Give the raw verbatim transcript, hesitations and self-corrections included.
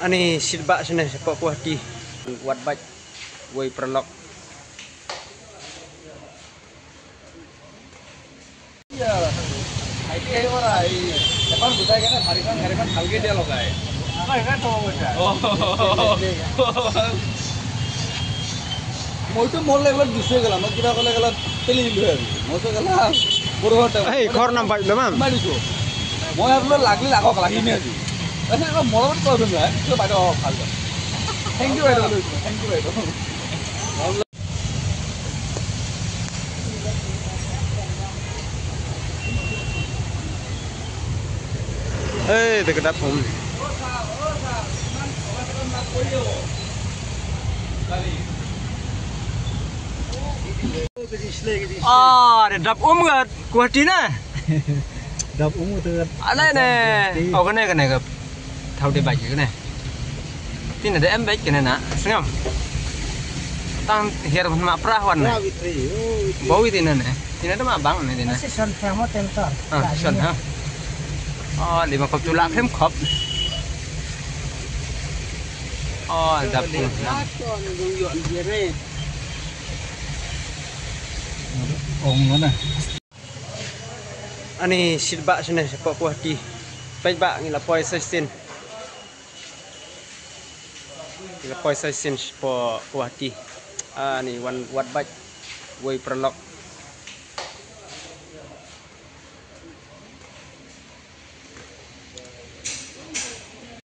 Ani shit ba shane shapoh Guwahati. Wat bach wei paralok. মইতো মল এগুলো দিছে গেলাম, কিবা কলে গেলাম, তেলি দিল। মইতো গেলাম, বড় হতে। এই, ঘৰ নাম পাইলে, মেম? মাৰিছো। মই আপোনাক লাগিলে লাগক, লাগি নে আজি। আচ্ছা, এইবাৰ মৰমত কওঁ তুমি, হা? তো বাইদেউ, অ, ভাল পাওঁ। Thank you, বাইদেউ। Thank you, বাইদেউ। Ei, te ka dap um. Ah, te dap um ka Guwahati na. Dap um te. Ala ne. Oh, kane, kane ka. Thau te bach kane. Tina da em bach kane na. Sngam. Tang hiar ma pra wan ne. Bawi tina ne. Tina da ma bang ne tina. Ase san phe mo ten tar. Ah, san ha. Oh, lima kop tulak hem kop. Oh, dap um na. Ong na. Ani shit ba shane shapoh Guwahati. Peit ba ngi la poi sa shisien. Ngi la poi sa shisien shapoh Guwahati. Ani wan wat bach wei paralok.